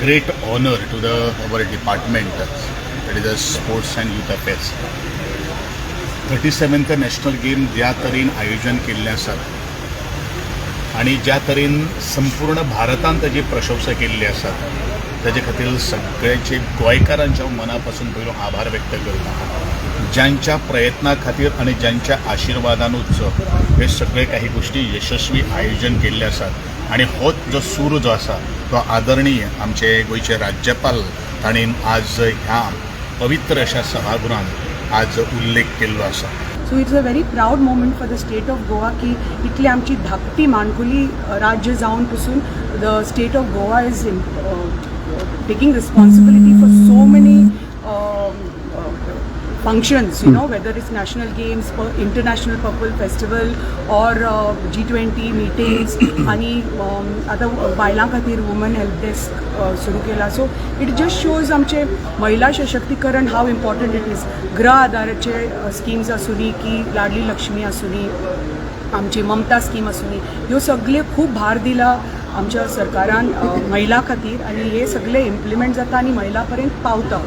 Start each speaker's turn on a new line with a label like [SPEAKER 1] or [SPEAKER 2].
[SPEAKER 1] great honour to the our department, that is the Sports and Youth Affairs. 37th National Game ज्या तरेन आयोजन केल्लें आसा आनी ज्या तरेन संपूर्ण भारतान ताजी प्रशंसा केल्ली आसा, ताजे खातीर सगळ्यांचे गोंयकारांच्या हांव मना पासून पयलो आभार व्यक्त करता, ज्यांच्या प्रयत्ना खातीर आनी ज्यांच्या आशिर्वादानूच हे सगळे काही गोष्टी यशस्वी आयोजन केल्ले आसात. आनी होच जो सूर जो आसा तो आदरणीय आमचे गोंयचे राज्यपाल तांणी आज ह्या पवित्र अशा सभागृहात आज उल्लेख केल्लो आसा.
[SPEAKER 2] So it's a very proud moment for the state of Goa की इतली आमची धाकटी माणकुली राज्य जावन पसून the state of Goa is taking responsibility for so many functions, whether it's national games, international purple festival or G20 meetings आणि आतां बायलां खातीर वुमन हेल्प डेस्क सुरू केला. सो it just shows आमचे महिला सशक्तीकरण, हाव इम्पॉर्टंट it is. गृह आधाराचे स्किम्स आसूं की लाडली लक्ष्मी आसूं, आमची ममता स्कीम आसूं, ह्यो सगळे खूब भार दिला आमच्या सरकारान महिला खातीर आनी हे सगळे इम्प्लिमेंट जाता आनी महिला पर्यंत पावता.